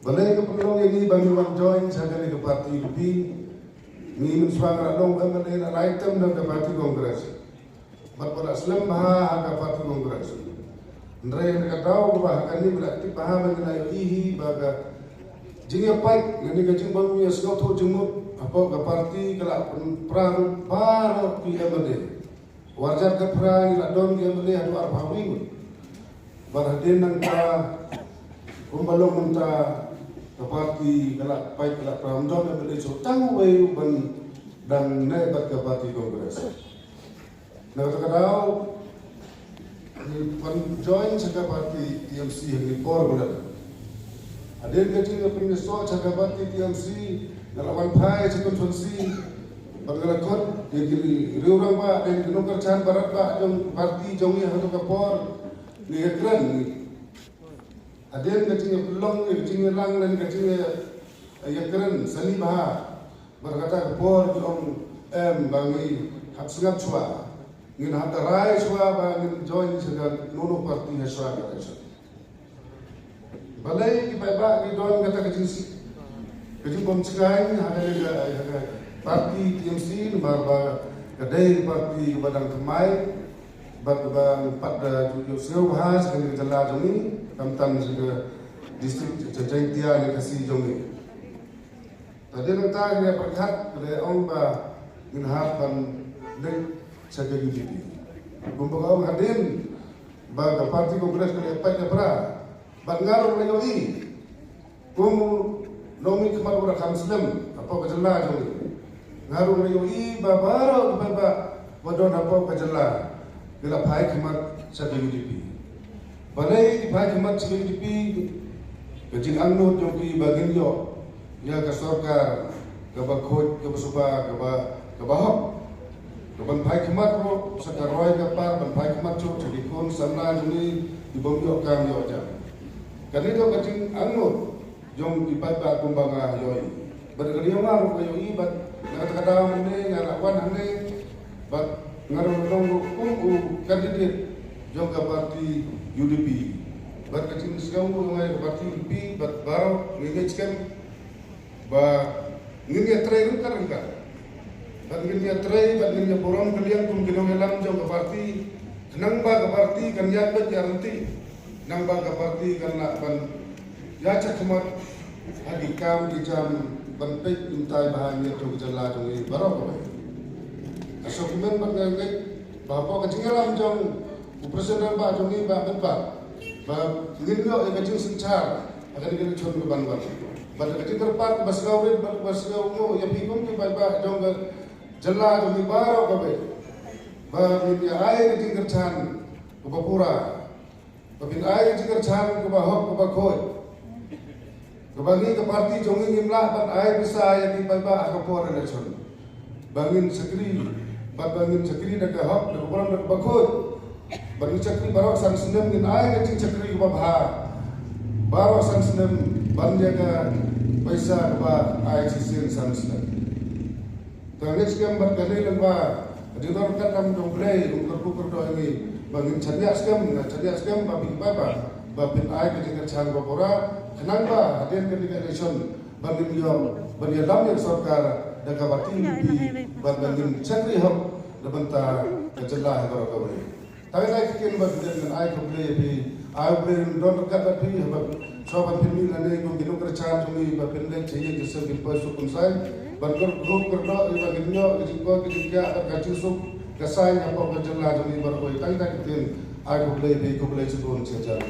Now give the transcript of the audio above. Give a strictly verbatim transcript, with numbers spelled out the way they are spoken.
Balei ka pynlong ïa ngi ba ngi wan join sha kane ka party, U D P? Ngi mynshuwa ngi la long M L A la lai term na ka party Congress. Bad ba la slem bha ha ka party Congress. Hynrei na ka daw kaba ha kane ba la tip bha ba ngi la ïohi hi ba ka jingïapait, lane ka jingbym ïasngewthuh jingmut hapoh ka party ka la pynpra baroh ki M L A. Warjat ka phra ngi la don ki M L A haduh arphew wi ngut. Bad hadien nangta, kumba long mynta, ka party ka la pait, ka la pram, don M L A shuh tang uwei uban dang neh bad ka party Congress. Na kata ka daw, ngi wan join sha ka party T M C ha kane ka por ba la dep. Hadien ka jingïapynïasoh sha ka party T M C, nga la wan phai sha constituency, bad nga la khot ïa ki riew rangbah, ïa ki nongkyrshan baroh ba jong party jong ngi ha kato ka por, ngi ïakren. Hadien ka jingïapynlong, ka jingïalang, lane ka jingïakren sani bha. Bad kata ka por ki ong, em, ba ngi hap sngap shuwa. Ngin hap da rai shuwa ba ngin join sha kano kano party ha shuwa ka election. Balei ki paidbah ki don kata ka jingsi, ka jingbym shngaiñ ha kane ka, ha ka party T M C, namar ba ka dei party kaba dang thymmai, bad kaba ngi pat da ju ïohsngew bha sha kane ka jylla jong ngi, khamtam sha ka district Jaiñtia ne Khasi jong ngi. Te hadien nangta ngi ïa pyrkhat, ngi ïa ong ba ngin hap ban leit sha ka U D P. Kumba nga ong hadien ba ka party Congress ka la ïapait ïapra, bad nga ruh nga la ïohi kum u nongmihkhmat uba kham slem hapoh ka jylla jong ngi. Nga ruh nga la ïohi ba baroh ki paidbah ba don hapoh ka jylla ki la phai khmat sha ka U D P. Balei ki phai khmat sha ka U D P? Ka jingangnud jong ki ba ngin ïoh ïa ka sorkar kaba khuid, kaba suba, kaba, kaba hok. Kaban phai khmat ruh sa ka roi ka par ban phai khmat shuh sha ki khun samla jong ngi ki bym ïoh kam ïoh jam. Kane ka dei ka jingangnud jong ki paidbah kumba nga ïohi. Bad ka dei nga ruh nga ïohi, bad na kata ka daw mynne nga la wan hangne, bad nga ruh nga long ruh kum u candidate jong ka party U D P. Bad ka jingsngewnguh jong nga ïa ka party U D P, bad baroh ngi ngeit skhem ba ngin ïatrei ryngkat ryngkat. Bad ngin ïatrei, bad ngin ïaburom kylliang kum ki nongïalam jong ka party. Khnang ba ka party kan ïaid beit ïaryntih. Khnang ba ka party kan lah ban ïaid shakhmat ha ki kam ki jam ban peit lynti bha ïa ka jylla jong ngi baroh kawei. Ka sngewkmen bad nga ngeit ba hapoh ka jingïalam jong u President ba jong ngi ba mynta ba ngin ïoh ïa ka jingsynshar ha kane ka election kaban wan. Bad ka jingkyrpad ba sngewrit bad ba sngewnguh ïa phi kum ki paidbah jong ka jylla jong ngi baroh kawei. Ba ngin ïa ai ka jingkyrshan kaba pura. Ba phin ai ka jingkyrshan kaba hok kaba khuid. Kaba ngi ka party jong ngi ngim lah ban ai pisa ïa ki paidbah ha ka por election. Ba ngin shakri, bad ba ngin shakri da ka hok, da ka burom, da kaba khuid. Ba ngin shakri baroh san snem, ngin ai ka jingshakri kaba bha baroh san snem, ban ïa ka pisa kaba ai shisien san snem. Te ngeit skhem bad ka dei lyngba ka jingdon ka kam jong U Blei, u kyrkhu kyrdoh ïa ngi, ba ngin shaniah skhem, ngin shaniah skhem ba phin, ba, ba, ba phin ai ka jingkyrshan kaba pura, khnang ba hadien kane ka election ba ngin ïoh ban ïalam ïa ka sorkar da ka party U D P, bad ba ngin shakri hok na bynta ka jylla hi baroh kawei. Tang ïa kine ki ktien ba ngin ai khublei ïa phi, ai U Blei un don ryngkat bad phi, haba shuwa ban pynmih lane kum ki nongkyrshan jong ngi ba pynleit sha ïing sha sem, pynpoi suk pynsan, ban kyrkhu kyrdoh ïa ba ngin ïoh ka jingkoit ka jingkhiah bad ka jingsuk ka saiñ hapoh ka jylla jong ngi baroh kawei. Tang ïa kine ki ktien ai khublei ïa phi, khublei shibun sha jan.